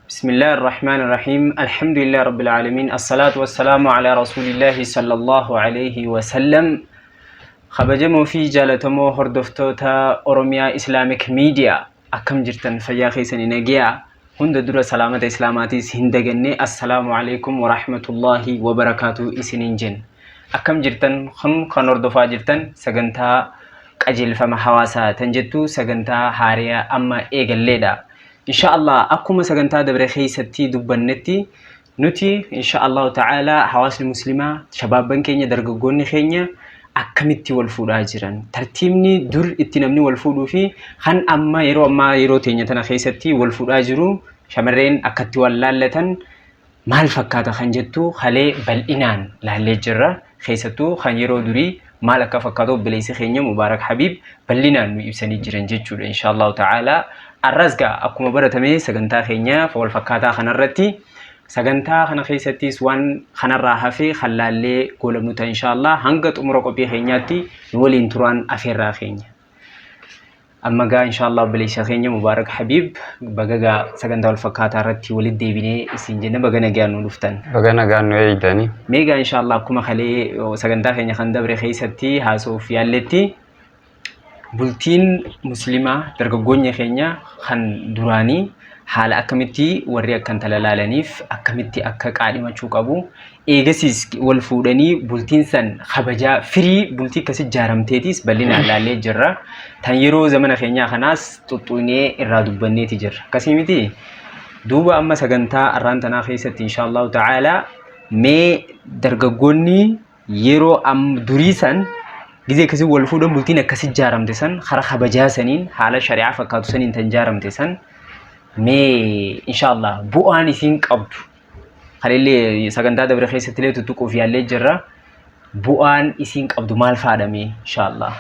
بسم الله الرحمن الرحيم، الحمد لله رب العالمين، الصلاة والسلام على رسول الله صلى الله عليه وسلم. Kabajamoo fi jaalatamoo hordoftoota Oromiyaa Islamic Media, akkam jirtan? Fayyaa keessanii? Nagiyaa? Hunda dura salaamata islaamaatiis hin daganne, assalaamu alaikum warahmatullaahi wabarakaatu isiniin jenna. Akkam jirtan? Kun kan hordofaa jirtan sagantaa qajeelfama hawaasaa tan jettu sagantaa haariyaa amma eegalleedha. Insha Allah, akkuma sagantaa dabre keessatti dubbannetti, nuti insha Allahu ta'ala hawaasni muslimaa, shabaabban keenya, dargaggoonni keenya akkamitti wal fuudhaa jiran, tartiibni dur itti namni wal fuudhuu fi kan amma yeroo ammaa yeroo teenya tana keessatti wal fuudhaa jiru, shamarreen akkatti wal laallatan maal fakkaata kan jettu halee bal'inaan laallee jirra. Keessattuu kan yeroo durii maal akka fakkaatu obboleessi keenya Mubaarak Habiib bal'inaan nu ibsanii jiran jechuudha, insha Allahu ta'ala. Arras gaa akkuma baratame sagantaa keenya wal fakkaataa kanarratti, sagantaa kana keessattis waan kanarraa hafee kan laallee goolabnu ta'a, insha Allah. Hanga xumura qophii keenyaatti nu waliin turaan afeerraa keenya. Amma gaa, insha Allah, obboleessa keenya Mubaarak Habiib, baga gaa sagantaa wal fakkaataa irratti walitti deebinee isin jenna, baga nagaan nu dhuftan. Baga nagaan nu eegdanii. Mee gaa, insha Allah, akkuma kalee sagantaa keenya kan dabre keessatti haasa'uuf yaalletti, bultiin muslimaa dargaggoonni keenya kan duraanii haala akkamitti warri akka intala laalaniif akkamitti akka qaadhimachuu qabu, eegasiis wal fuudhanii bultiin san kabajaa firii bultii akkasi ijaaramteetis bal'inaan laallee jirra. Tan yeroo zamana keenyaa kanaas xuxxuunee irraa dubbanneeti jirra. Akkasii miti? Duuba amma sagantaa arraan tanaa keessatti, insha Allahu ta'ala, mee dargaggoonni yeroo durii san gizee akkasii wal fuudhan, bultiin akkasi ijaaramte san kara kabajaa saniin haala shari'aa fakkaatu saniin tan ijaaramte san, mee insha Allah bu'aan isiin qabdu, kanillee sagantaa dabre keessatti illee tuttuquuf yaallee jirra, bu'aan isiin qabdu maal fa'aadha mee, insha Allah?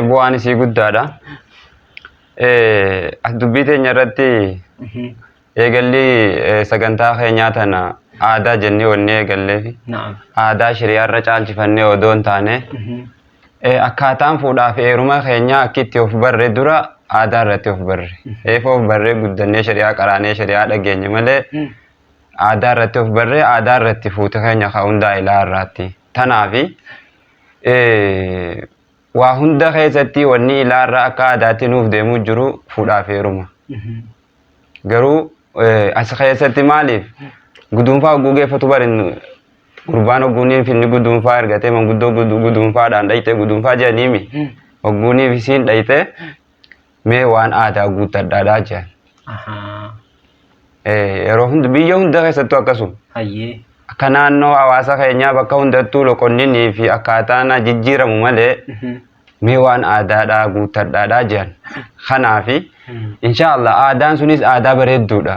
Bu'aan isii guddaadha. As dubbii teenya irratti eegalli sagantaa keenyaa tana aadaa jennee wanni eegalleefi aadaa shari'aarra caalchifannee odoo hin taane, akkaataan fuudhaa fi heeruma keenyaa akki itti of barre dura aadaa irratti of barre. Eefa of barree guddannee shari'aa qaraanee shari'aa dhageenye malee, aadaa irratti of barree aadaa irratti fuute keenya ka hundaa ilaa irraatti. Tanaafi waa hunda keessatti wanni ilaa irraa akka aadaatti nuuf deemuu jiru fuudhaa fi heeruma. Garuu as keessatti maaliif guduunfaa hogguu geeffatu barin gurbaan hogguuniif inni guduunfaa argatee manguddoo guduunfaadhaan dhayxee guduunfaa jedhaniimi hogguuniif isiin dhayxee mee waan aadaa guuttadhaadhaa jedhan. Yeroo hunda biyya hunda keessattuu akkasuma. Akka naannoo hawaasa keenyaa bakka hundattuu loqonninii fi akkaataan jijjiiramu malee, mee waan aadaadhaa guuttadhaadhaa jedhan. Kanaafi, insha Allah, aadaan sunis aadaa bareedduudha.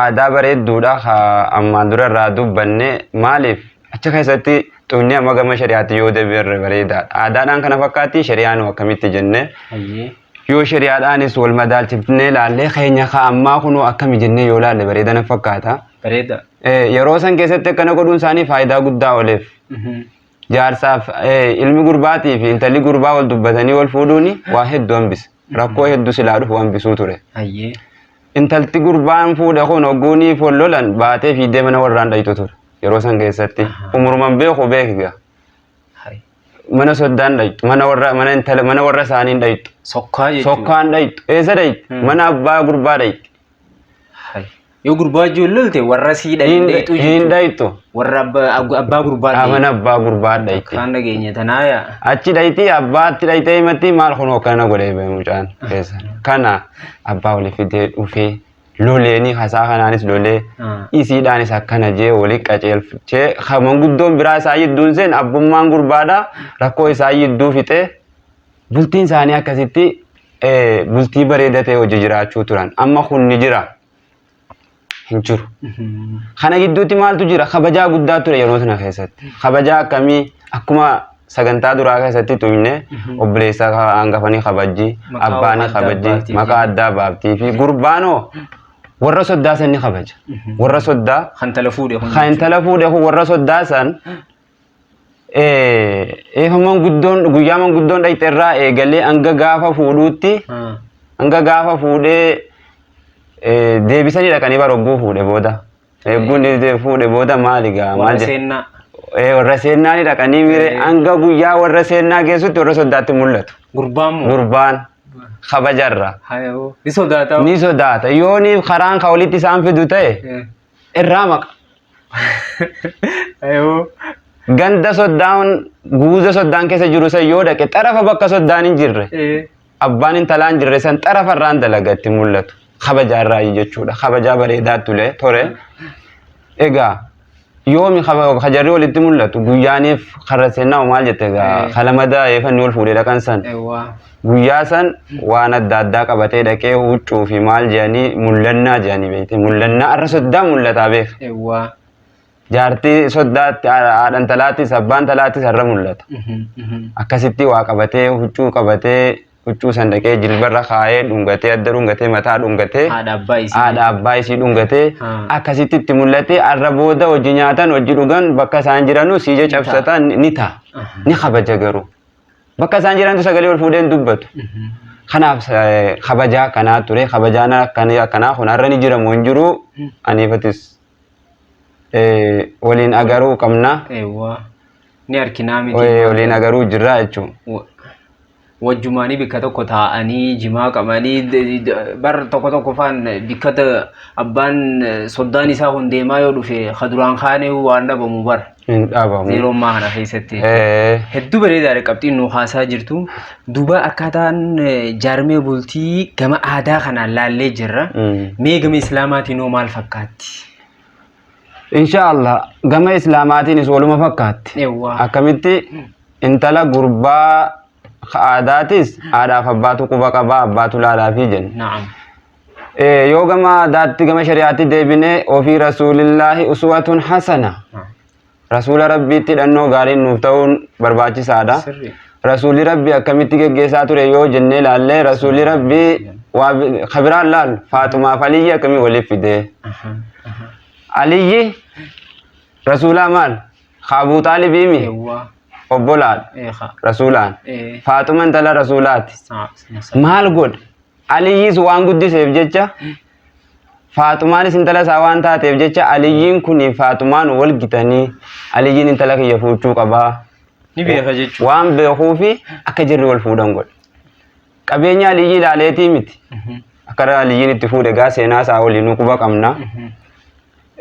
Aadaa bareedduudha ka ammaan dura irraa dubbanne. Maaliif achi keessatti xumni amma gama shari'aatti yoo deebi'erre bareedaadha. Aadaadhaan kana fakkaatti, shari'aan akkamitti jenne, yoo shari'aadhaanis wal madaalchifnee ilaallee, keenya ka ammaa kunoo akkami jennee yoo ilaalle bareeda na fakkaata. Bareeda. Yeroo san keessatti akkana godhuun isaanii faayidaa guddaa ooleef. Jaarsaaf ilmi gurbaatii fi intalli gurbaa wal dubbatanii wal fuudhuuni waa hedduu hambisa. Rakkoo hedduu silaa dhufu hambisuu ture. Intalti gurbaan fuudhe kun hogguuniif wal lolan baatee fiiddee mana warraan dhayxu ture. Yeroo san keessatti umuruman beeku beeki. Mana soddaan dhayxu, mana warra mana intala mana warra isaaniin dhayxu. Sokkaa jechuudha. Sokkaan dhayxu. Eessa dhayxu? Mana abbaa gurbaa dhayxi. Yoo gurbaa wajjin lolte warra sii dhayxu jechuudha. Hin dhayxu. Warra abbaa gurbaa dhayxu. Mana abbaa gurbaa dhayxi. Kaan dhageenya tanaa yaa. Achi dhayxi, abbaatti dhayxee himatti, maal kun akkana godhee mucaan keessa. Kana abbaa walii fidee dhufee loleenii hasaa kanaanis lolee isiidhaanis akkana jee walii qaceelchee manguddoon biraa isaa jidduun seen abbummaan gurbaadha rakkoo isaa jidduu fixee bultiin isaanii akkasitti bultii bareeda ta'e hojii jiraachuu turan. Amma kun ni jira, hin jiru. Kana gidduutti maaltu jira? Kabajaa guddaa ture yeroo sana keessatti. Kabajaa akkamii? Akkuma sagantaa duraa keessatti tuyne, obboleessa hangafanii kabajji, abbaan kabajji, maqaa addaa baaftii fi gurbaanoo warra soddaa san ni kabaja. Warra soddaa Kan intala fuudhe kun. Kan intala fuudhe kun warra soddaa san eefa manguddoon guyyaa manguddoon dhayxe irraa eegalee hanga gaafa fuudhuutti, hanga gaafa fuudhee Deebisanii dhaqanii bara hogguu fuudhe booda. Eegguun fuudhe booda maali gaa maal Warra jedhe? seennaa. Warra seennaa ni dhaqanii miire hanga guyyaa warra seennaa geessutti warra soddaatti mul'atu. Gurbaan moo? Gurbaan kabajarra. Hayoo. Ni sodaata. Ni sodaata. Yoo ni karaan ka walitti isaan fidu ta'e irraa maqa. Hayoo. Ganda soddaan guuza soddaan keessa jiru san yoo dhaqe xarafa bakka soddaan hin jirre abbaan intalaa hin jirre san xarafa irraan dalaga itti mul'atu. Kabajaa irraa jechuudha. Kabajaa bareedaa tule tore. Egaa yoomi kajarri walitti mul'atu guyyaaniif karra seennaa maal jette egaa kalamada eefanni wal fuudhee dhaqan san. Guyyaa san waan adda addaa qabatee dhaqee huccuu fi maal jedhanii mul'annaa jedhanii beekte. Mul'annaa har'a soddaa mul'ataa beeka. Jaartii soddaatti haadha intalaattis abbaan intalaattis har'a mul'ata. Akkasitti waa qabatee huccuu qabatee huccuu san dhaqee jilbarra kaayee dhungatee adda dhungatee mataa dhungatee Haadha abbaa isii. Haadha abbaa isii dhungatee akkasitti itti mul'atee har'a booda hojii nyaatan hojii dhugan bakka isaan jiranu siija cabsatan ni ta'a. Ni kabaja garuu. Bakka isaan jirantu sagalee ol fuudhee hin dubbatu. Kanaaf kabajaa akkanaa ture. Kabajaan akkanaa kun har'a ni jira moo hin jiru aniifatis waliin agaruu qabna. Eewwa. Ni arkinaa miti. Waliin agaruu jirra jechuudha. Wajjumaanii bikka tokko taa'anii jimaa qabanii bar tokko tokko faan bikka abbaan soddaan isaa kun deemaa yoo dhufe ka duraan kaanee waan dhabamu bar. Hin dhabamu. Yeroo ammaa kana keessatti. Hedduu bareedaadha qabxiin nu haasaa jirtu. Duuba akkaataan jaarmee bultii gama aadaa kanaan laallee jirra. Mee gama islaamaatiin hoo maal fakkaatti? Insha Allah gama islaamaatiinis waluma fakkaatti. Akkamitti intala gurbaa aadaatis haadhaaf abbaatu quba qabaa abbaatu laalaafi jenna. Na'am. Yoo gama aadaatti gama shari'aatti deebine ofii rasuulillaahi uswatun hasana. Rasuula Rabbiitti hidhannoo gaariin nuuf ta'uun barbaachisaadha. Rasuulli Rabbii akkamitti geggeessaa ture yoo jennee ilaalle Rasuulli Rabbii waa kabiraan laalu Faaxumaaf Aliyyi akkamii waliif fide. Aliyyi Rasuulaa maal? Ka Abuu Xaalibiimi obbolaadha Rasuulaan. Faaxuma intala Rasuulaati. Maal godhe? Aliyyiis waan guddiseef jecha Faaxumaanis intala isaa waan taateef jecha Aliyyiin kun Faaxumaan wal gitanii Aliyyiin intala kiyya fuuchuu qabaa. Ni beeka jechuudha. Waan beekuufi akka jarri wal fuudhan godhe. Qabeenya Aliyyii ilaaleetii miti. Akka Aliyyiin itti fuudhe gaa seenaa isaa waliinuu quba qabna.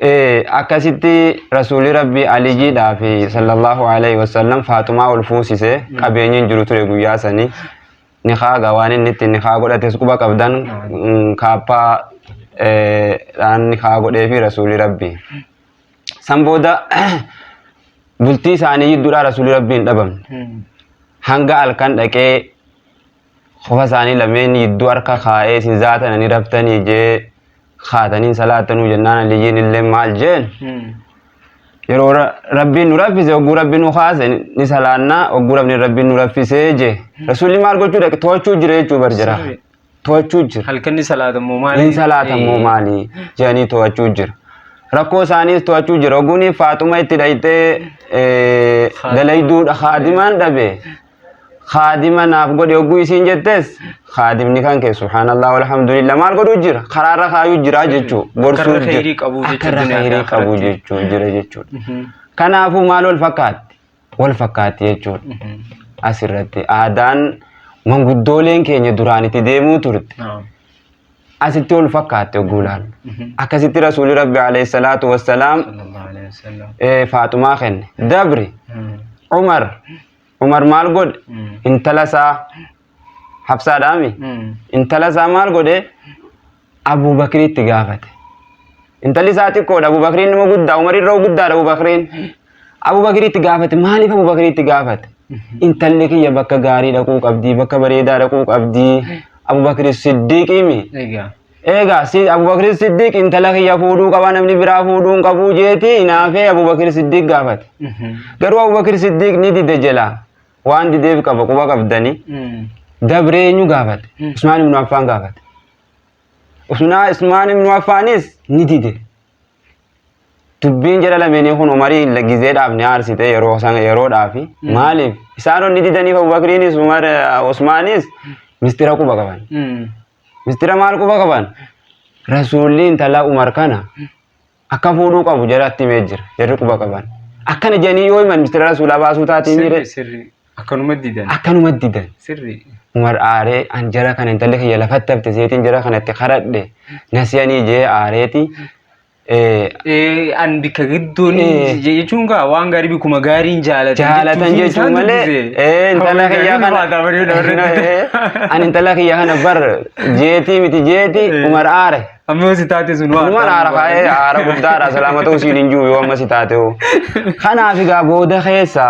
Akkasitti Rasuulli Rabbii Aliyyiidhaa fi sallallahu alaihi wasallam Faaxumaa wal fuusise qabeenyi hin jiru ture guyyaa sanii. Nikaa gaa waan inni ittiin nikaa godhates quba qabdan kaappaa dhaan nikaa godhee fi Rasuulli Rabbii. San booda bultii isaanii jidduudhaa Rasuulli Rabbii hin dhabamne. Hanga halkan dhaqee qofa isaanii lameen jidduu harka kaa'ee isin zaatan ani raftanii jee kaatanii salaattanuu jennaan Aliyyiin illee maal jeen yeroo Rabbiin nu raffise hogguu Rabbiin nu kaase ni salaannaa hogguu Rabbiin nu raffisee jee Rasuulli maal gochuu dhaqe to'achuu jira jechuu bar jira to'achuu jira. Halkan ni salaatamoo maali? Ni salaatamoo maali jedhanii to'achuu jira. Rakkoo isaaniis to'achuu jira. Ogguun Faaxuma itti dhayxee dalayduudha haadimaan dhabe. Haadima naaf godhe ogguu isiin jettes haadimni kan kee subhaanallah walhamdulillah maal godhuu jira karaarra kaayuu jira jechuu gorsuu Akka irra kheyrii qabuu jira jechuu akka irra duniyaa fi kheyrii qabuu akhiratti. jechuu jira jechuudha. Kanaafuu maal wal fakkaatti? Wal fakkaatti jechuudha. Asirratti aadaan manguddooleen keenya duraan itti deemuu turte asitti wal fakkaatti ogguu ilaallu. Akkasitti Rasuulli Rabbi alayhi salaatu wassalaam Sallallahu alaihi wasallam. Faaxumaa kenne. Dabri Umar Umar maal godhe? Intala isaa Hafsaadhaami. Intala isaa maal godhe? Abuubakriitti gaafate. Intalli isaa xiqqoodha. Abuubakriin nama guddaa. Umar irra guddaadha Abuubakriin. Abuubakriitti gaafate. Maaliif Abuubakriitti gaafate? Intalli kiyya bakka gaarii dhaquu qabdi, bakka bareedaa dhaquu qabdi. Abuubakri Siddiiqiimi. Egaa. Egaa si Abubakir Siddiq intala kiyya fuudhuu qaba namni biraa fuudhuu hin qabuu jeeti hinaafee Abubakir Siddiq gaafate. Garuu Abubakir Siddiq ni dide jalaa. Waan dideef qaba quba qabdanii. Dabree eenyu gaafate? Usmaan ibnu Affaan gaafate. Usmaan ibnu Affaanis ni dide. Dubbiin jara lameenii kun Umarii gizeedhaaf ni aarsite yeroo sana yeroodhaafi. Maaliif? Isaan ni didaniif Abubakriinis Umar Usmaanis mistira quba qaban. Mistira maal quba qaban? Rasuulli intala Umar kana akka fuudhuu qabu jaratti himee jira. Jarri quba qaban. Akkana jedhanii yoo himan mistira Rasuulaa baasuu taatii miire. Sirri sirri. Akkanuma didan. Akkanuma didan. Sirri. Umar aaree an jara kana intalli kiyya lafatti hafte seetiin jara kanatti karadhe nasiyanii jee aareeti. An bikka gidduun jechuun gaa waan gaarii bikkuma gaariin jaalatan Jaalatan jechuun malee intala kiyya kana an intala kiyya kana bar jeetii miti jeeti Umar aare. Amma si taate sun waan Umar aara kaa'ee aara guddaadha salaama ta'uu siin hin jiru yoo amma si taate hoo. Kanaaf egaa booda keessa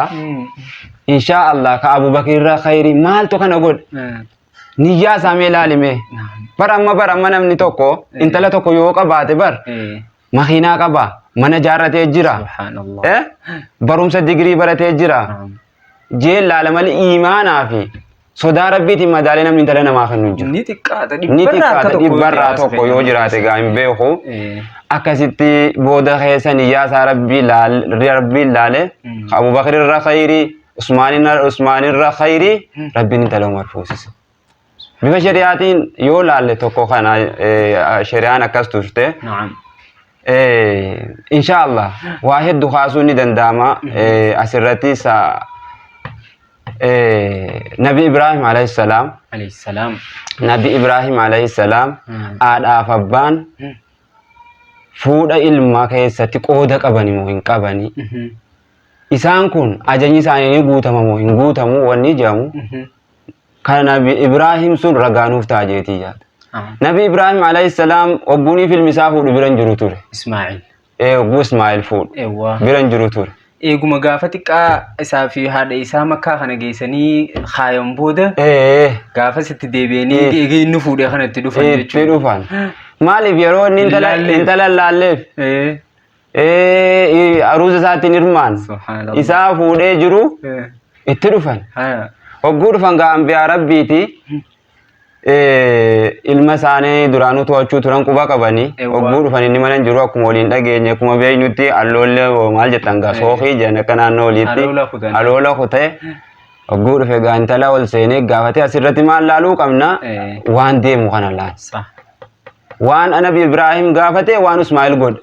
inshaa Allah ka Abubakar irraa khayrii maaltu kana godhe niyyaa isaa mee ilaali mee. Bar amma bar amma namni tokko intala tokko yoo qabaate bar makiinaa qaba mana jaarratee jira Subhaanallah. eh, barumsa digirii baratee jira jeen laala malee iimaanaa fi sodaa rabbiitiin madaalee namni intala namaa kennu hin jiru. Ni xiqqaata Ni dhibbarraa akka xiqqaata tokko yoo dhibbarraa jiraate tokko yoo jiraate gaa hin beeku. Akkasitti booda keessa niyyaa isaa rabbii rabbiin laale Abubakar irra khayrii Usmaanirra khayrii rabbiin intala Umar fuusise. Bifa shari'aatiin yoo laalle tokko kana shari'aan akkas turte. Naam. Insha Allah waa hedduu kaasuun ni danda'ama. Asirratti isa Nabi Ibrahim alayhi salaam Alayhi salaam. Nabi Ibrahim alayhi salaam haadhaaf abbaan fuudha ilmaa keessatti qooda qabani moo hin qabani? Isaan kun ajajni isaanii ni guutama moo hin guutamu wanni jedhamu kan Nabi Ibrahim sun ragaa nuuf ta'a jeetii yaada. Nabi Ibrahim alayhi salaam ogguuniif ilmi isaa fuudhu bira hin jiru ture. Ismaa'il. Ogguu Ismaa'il fuudhu Eewwaa. bira hin jiru ture. Eeguma gaafa xiqqaa isaa fi haadha isaa makkaa kana geessanii kaayan booda gaafas itti deebi'anii eegee inni fuudhee kana itti dhufan Itti jechuudha. dhufan. Maaliif yeroo inni Laalleef. intala laalleef aruuza isaatti hin hirmaan Subhaanallah. isaa fuudhee jiru itti dhufan. Haya. Hogguu dhufan gaa ambiyaa rabbiiti. Ilma isaanii duraanuu to'achuu turan quba qabanii Eewwa. hogguu dhufan inni mana hin jiru akkuma waliin dhageenye akkuma beeknutti alloollee maal jettan gaa sookii jedhan akka naannoo oliitti Aloola kutan. aloola kutee hogguu dhufe gaa intala ol seenee gaafate asirratti maal laaluu qabna waan deemu kana laal Sa. waan anabi Ibraahim gaafate waan Ismaa'il godhe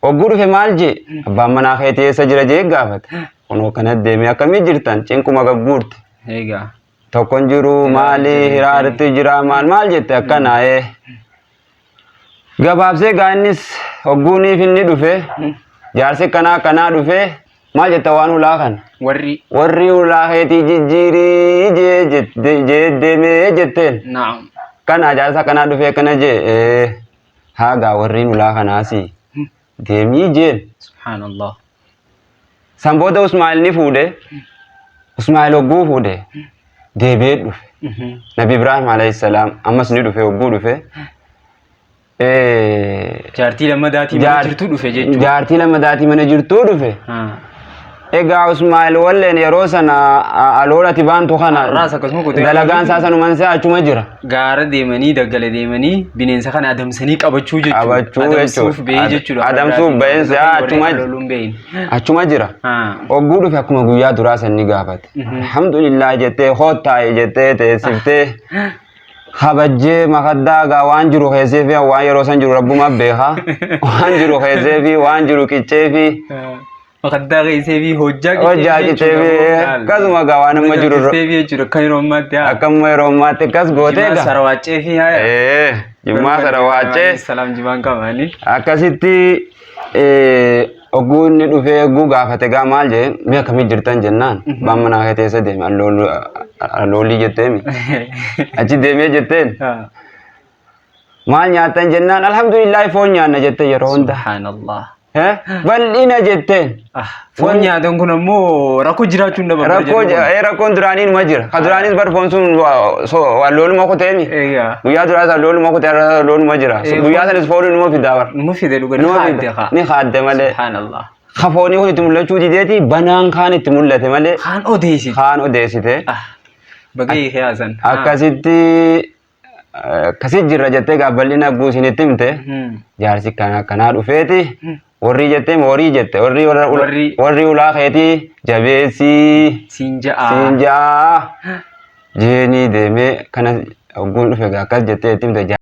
Hogguu dhufe maal jee? Abbaan manaa keetii eessa jira jee gaafate. Kunoo kana deemee akkamii jirtan? Cinquma gagguurte. Egaa. Tokko hin jiru maali hiraarti jira maal maal jette akkana ee. Gabaabsee gaa innis hogguuniif inni dhufe jaarsi akkanaa akkanaa dhufe maal jetta waan ulaa kana. Warri. Warri ulaa keetii jijjiirii jee jee deemee jetteen. Naam. Kana jaarsa akkanaa dhufee akkana jee ee haa gaa warriin ulaa kanaasi deemii jeen. Subhaanallah. San booda Usmaa'il ni fuudhe. Usmaa'il hogguu fuudhe deebi'ee dhufe. Nabi Ibraahim alayhi salaam ammas ni dhufe hogguu dhufe. Jaartii lammadaatii mana jirtuu dhufe jechuudha. Jaartii lammadaatii mana jirtuu dhufe. Egaa Usmaa'il walleen yeroo sana aloolati baantu kana Har'aas akkasuma kutee dalagaan isaa sanuman isaa achuma jira. Gaara deemanii daggala deemanii bineensa kana adamsanii qabachuu jechuudha. Qabachuu Adamsuuf jechuudha. bahee jechuudha. Adamsuuf baheen isaa Warri aloluun bahin. achuma jira. Hogguu dhufe akkuma guyyaa duraa san ni gaafate. Alhamdulillah jettee hoottaaye jettee teessiftee kabajjee makaddaa gaa waan jiru keessee fi waan yeroo san jiru rabbuma beeka. Waan jiru keessee fi waan jiru qiccee fi Makaddaa keessee fi hojjaa hojjaa qiccee fi akkasuma gaa waan amma jiru Keessee fi jechuudha akka yeroo ammaatti haa. Akkuma yeroo ammaatti akkas gootee Jimaa gaa. sarawaacee fi haa. Jimmaa sarawaacee. Salaam jimaan qabaanii. Akkasitti Ogguu inni dhufee egguu gaafate gaa maal jee mee akkamii jirtan jennaan abbaan manaa kee teessa deeme alloolii jetteemi achi deemee jetteen maal nyaattan jennaan alhamdulillaahi foon nyaanna jette yeroo hunda Subhaanallah. Bal'ina jetteen. Ah, Foon nyaatan kun ammoo rakkoo jiraachuu hin dhaban. Rakkoo rakkoon duraanii numa jira. Ka duraanis bar foon sun allooluma kuteemi. Egaa. Guyyaa duraas allooluma kutee har'as allooluma jira. Guyyaa sanis foon numa fidaa bar. Numa fide dhuga ni Numa haadde fida. kaa. Ni haadde malee. Subhaanallah. Ka foonii kun itti mul'achuu dideeti banaan kaan itti mul'ate malee Kaan odeessite. kaan odeessite. Ah, Baga hiikee haasan. Akkasitti akkasi jirra jettee gaa bal'ina guusinitti himte. Jaarsi kana akkanaa dhufeeti warri jettee horii jette warri Warri- warri ulaa keetii jabeessii Siin ja'a. siin ja'a jeenii deemee kana hogguun dhufe gaa akkas jettee itti himte.